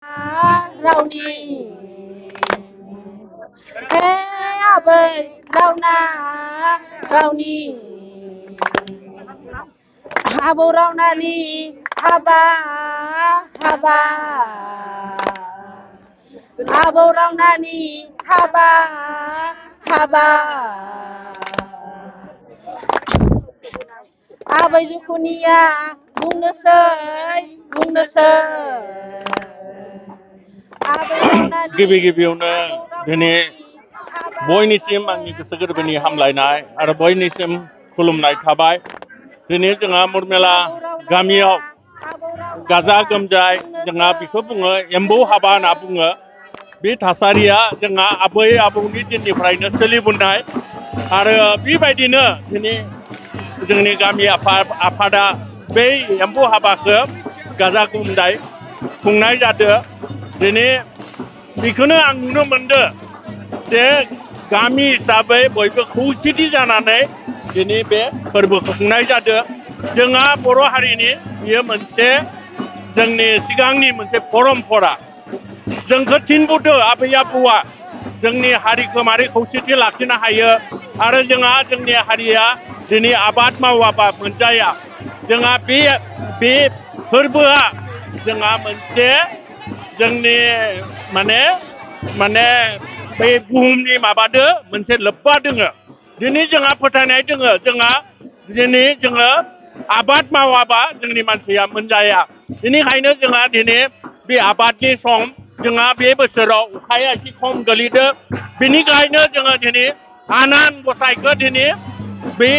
रावनि हे आबै रावना रावनि आबौ रावनानि हाबा हाबा आबौ रावनानि हाबा हाबा आबै जुखुनिया बुंनोसै गिबि गिबियावनो दिनै बयनिसिम आंनि गोसो गोरबोनि हामलायनाय आरो बयनिसिम खुलुमनाय थाबाय। दिनै जोंहा मुरमेला गामियाव गाजा गोमजाय जोंहा बेखौ बुङो एम्बौ हाबा होनना बुङो। बे थासारिया जोंहा आबै आबौनि दिननिफ्रायनो सोलिबोनाय आरो बेबायदिनो दिनै जोंनि गामि आफादा बै एम्बौ हाबाखौ गाजा गोमजाय खुंनाय जादों। दिनै बेखौनो आं नुनो मोनदों जे गामि हिसाबै बयबो खौसेथि जानानै दिनै बे फोरबोखौ खुंनाय जादों। जोंहा बर' हारिनि बियो मोनसे जोंनि सिगांनि मोनसे परम्परा। जोंखौ थिनबोदों आबै आबौआ जोंनि हारिखौ मारै खौसेथि लाखिनो हायो आरो जोंहा जोंनि हारिया दिनै आबाद मावाबा मोनजाया। जोंहा बे फोरबोआ जोंहा मोनसे जोंनि माने बै बुहुमनि माबादो मोनसे लोब्बा दोङो। दिनै जोंहा फोथायनाय दोङो दिनै जोङो आबाद मावाबा जोंनि मानसिया मोनजाया। बेनिखायनो जोंहा दिनै बे आबादनि सम जोंहा बे बोसोराव अखाया एसे खम गोलैदों। बेनिखायनो जोङो दिनै आनान गसाइखौ दिनै बे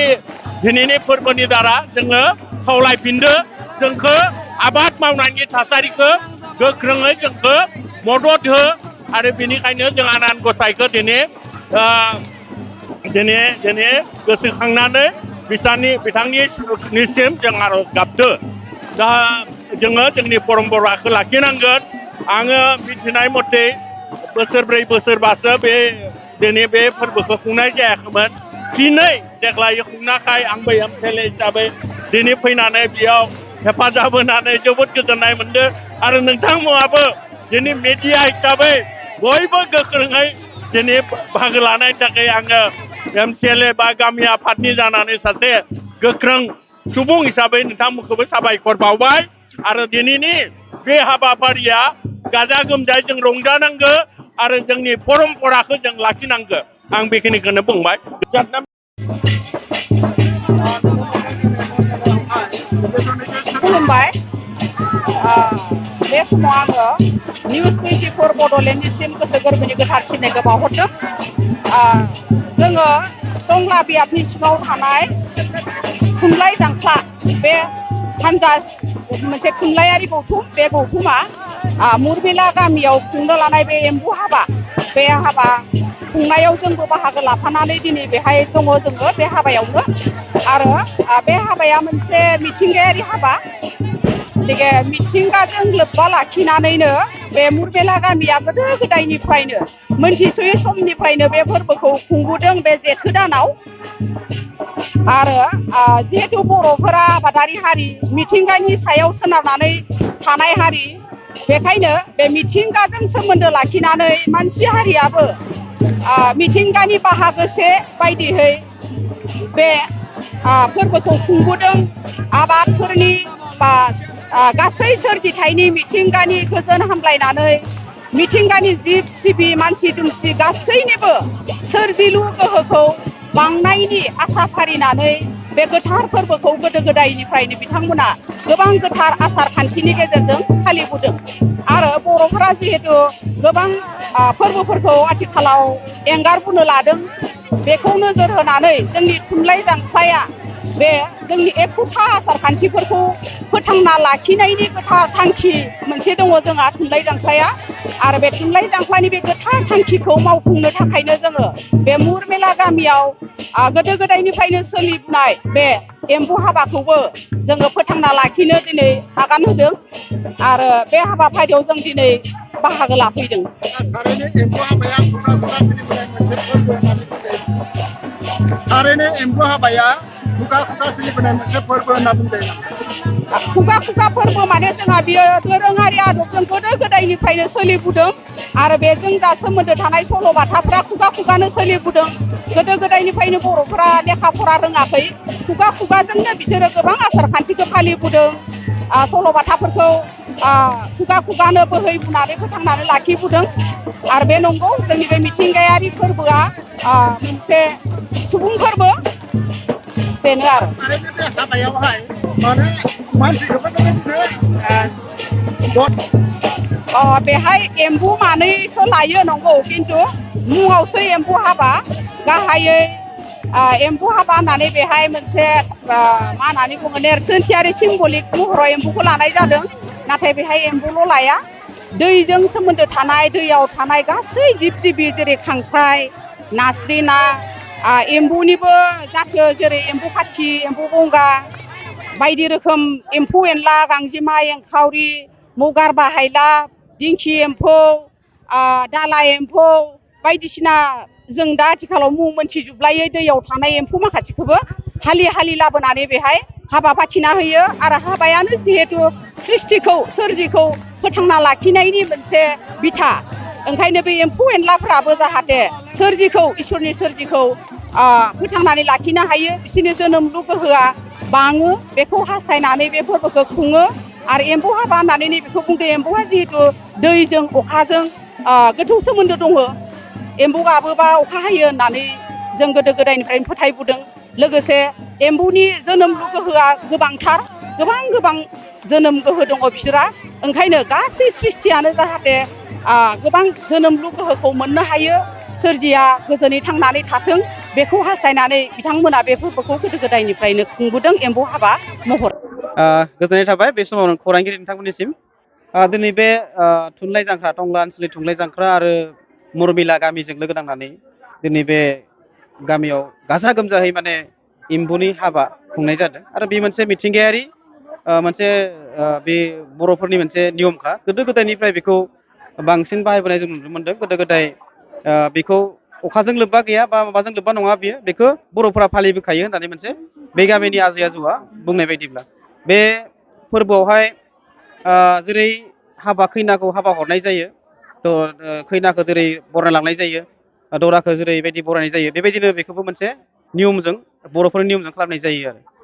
दिनैनि फोरबोनि दारा जोङो खावलायफिनदो जोंखौ आबाद मावनायनि थासारिखौ गोख्रोङै जोंखौ मदद हो आरो बेनिखायनो जों आनान गसाइखौ दिनै गोसोखांनानै बिथांनिसिम जों आरज गाबदो। दा जोङो जोंनि परम्पराखौ लाखिनांगोन। आङो मिथिनाय मथे बोसोरब्रै बोसोरबासो दिनै बे फोरबोखौ खुंनाय जायाखैमोन। दिनै देग्लाय खुंनायखाय आंबो एमएलए हिसाबै दिनै फैनानै बेयाव हेफाजाब होनानै जोबोद गोजोननाय मोनदों आरो नोंथांमोनाबो दिनै मिडिया हिसाबै बयबो गोख्रोङै दिनै बाहागो लानायनि थाखाय आङो एमएलए बा गामि आफादनि जानानै सासे गोख्रों सुबुं हिसाबै नोंथांमोनखौबो साबायखर बावबाय आरो दिनैनि बे हाबाफारिया गाजा गोमजायै जों रंजानांगौ आरो जोंनि परम्पराखौ जों लाखिनांगौ। आं बेखिनिखौनो बुंबाय। खुलुमबाय। बे समाव आङो निउस 24 बड'लेण्डनिसिम गोसो गोरबोनि गोथार सिबिनायखौ बावहरदों। जोङो टंला बियाबनि सिङाव थानाय थुनलाइ जांख्ला बे हान्जा मोनसे थुनलाइयारि गौथुम, बे गौथुमा मुरबिला गामियाव खुंनो लानाय बे एम्बु हाबा, बे हाबा खुंनायाव जोंबो बाहागो लाफानानै दिनै बेहाय दङ जोङो बे हाबायावनो। आरो बे हाबाया मोनसे मिथिंगायारि हाबा। गथिखे मिथिंगाजों लोब्बा लाखिनानैनो बे मुरबेला गामिया गोदो गोदायनिफ्रायनो मोनथिसयै समनिफ्रायनो बे फोरबोखौ खुंबोदों बे जेथो दानाव। आरो जिहेथु बर'फोरा आबादारि हारि, मिथिंगानि सायाव सोनारनानै थानाय हारि, बेखायनो बे मिथिंगाजों सोमोन्दो लाखिनानै मानसि हारियाबो मिथिंगानि बाहागोसे बायदियै बे फोरबोखौ खुंबोदों। आबादफोरनि बा गासै सोरजिथायनि मिथिंगानि गोजोन हामलायनानै मिथिंगानि जिब जिबि मानसि दुमसि गासैनिबो सोरजिलु गोहोखौ बांनायनि आसा फारिनानै बे गोथार फोरबोखौ गोदो गोदायनिफ्रायनो बिथांमोना गोबां गोथार आसार खान्थिनि गेजेरजों फालिबोदों। आरो बर'फोरा जिहेतु गोबां फोरबोफोरखौ आथिखालाव एंगारबोनो लादों, बेखौ नोजोर होनानै जोंनि थुनलाइ जांख्लाया बे जोंनि एखुथा आसार खान्थिफोरखौ फोथांना लाखिनायनि गोथार थांखि मोनसे दङ जोंहा थुनलाइ जांख्लाया। आरो बे थुनलाइ जांख्लानि बे गोथार थांखिखौ मावफुंनो थाखायनो जोङो बे मुरमेला गामियाव गोदो गोदायनिफ्रायनो सोलिबोनाय बे एम्बु हाबाखौबो जोङो फोथांना लाखिनो दिनै आगान होदों आरो बे हाबाफारियाव जों दिनै बाहागो लाफैदों। थारैनो एम्बु हाबाया खुगा खुगा सोलिबोनाय मोनसे फोरबो होनना बुंजायो। खुगा खुगा फोरबो माने जोंहा बियो दोरोङारि आदबजों गोदो गोदायनिफ्रायनो सोलिबोदों आरो बेजों दा सोमोन्दो थानाय सल'बाथाफ्रा खुगा खुगानो सोलिबोदों गोदो गोदायनिफ्रायनो बर'फोरा लेखा फरा रोङाखै खुगा खुगाजोंनो बिसोरो गोबां आसार खान्थिखौ फालिबोदों सल'बाथाफोरखौ खुगा खुगानो बोहैबोनानै फोथांनानै लाखिबोदों आरो बे नंगौ जोंनि बे मिथिंगायारि फोरबोआ मोनसे सुबुं फोरबो बेनो आरो हाबायावहाय माने मानसिखौबो बेहाय एम्बु मानैखौ लायो नंगौ खिन्थु मुङावसो एम्बु हाबा गाहायै एम्बु हाबा होननानै बेहाय मोनसे मा होननानै बुङो नेरसोनथियारि सिम्बलिक महराव एम्बुखौ लानाय जादों नाथाय बेहाय एम्बुल' लाया दैजों सोमोन्दो थानाय दैयाव थानाय गासै जिब जिबि जेरै खांख्राइ नास्रि ना एम्बुनिबो जाथो जेरै एम्बु खाथि एम्बु बंगा बायदि रोखोम एम्फौ एनला गांजेमा एंखावरि मगार बाहायला दिंखि एम्फौ दाला एम्फौ बायदिसिना जों दा आथिखालाव मुं मोनथिजोबलायै दैयाव थानाय एम्फौ माखासेखौबो हालि हालि लाबोनानै बेहाय हाबा फाथिना होयो आरो हाबायानो जिहेतु सृष्टिखौ सोरजिखौ फोथांना लाखिनायनि मोनसे बिथा ओंखायनो बे एम्फौ एनलाफ्राबो जाहाथे सोरजिखौ इसोरनि सोरजिखौ फोथांनानै लाखिनो हायो बिसोरनि जोनोमलु गोहोआ बाङो बेखौ हास्थायनानै बे फोरबोखौ खुङो आरो एम्फौ हाबा होननानै नैबेखौ बुंदो एम्फौआ जिहेतु दैजों अखाजों गोथौ सोमोन्दो दङ एम्बौ गाबोबा अखा हायो होननानै जों गोदो गोदायनिफ्रायनो फोथायबोदों लोगोसे एम्बौनि जोनोमलु गोहोआ गोबांथार गोबां जोनोम गोहो दङ बिसोरा ओंखायनो गासै सृष्टियानो जाहाथे गोबां जोनोमलु गोहोखौ मोननो हायो सोरजिया गोजोनै थांनानै थाथों बेखौ हास्थायनानै बिथांमोना बे फोरबोखौ गोदो गोदायनिफ्रायनो खुंबोदों एम्बौ हाबा महर गोजोननाय थाबाय बे समाव खौरांगिरि नोंथांमोननिसिम दिनै बे थुनलाइ जांख्रा टंला ओनसोलनि थुनलाइ जांख्रा आरो मुरमिला गामिजों लोगो नांनानै दिनै बे गामियाव गाजा गोमजायै माने एम्बुनि हाबा खुंनाय जादों आरो बे मोनसे मिथिंगायारि मोनसे बे बर'फोरनि मोनसे नियमखा गोदो गोदायनिफ्राय बेखौ बांसिन बाहायबोनाय जों नुनो मोनदों गोदो गोदाय बेखौ अखाजों लोब्बा गैया बा माबाजों लोब्बा नङा बियो बेखौ बर'फोरा फालिबोखायो होननानै मोनसे बे गामिनि आजै आजौआ बुंनाय बायदिब्ला बे फोरबोआवहाय जेरै हाबा खैनाखौ हाबा हरनाय जायो थ' खैनाखौ जेरै बरायलांनाय जायो दराखौ जेरैबायदि बरायनाय जायो बेबायदिनो बेखौबो मोनसे नियमजों बर'फोरनि नियमजों खालामनाय जायो आरो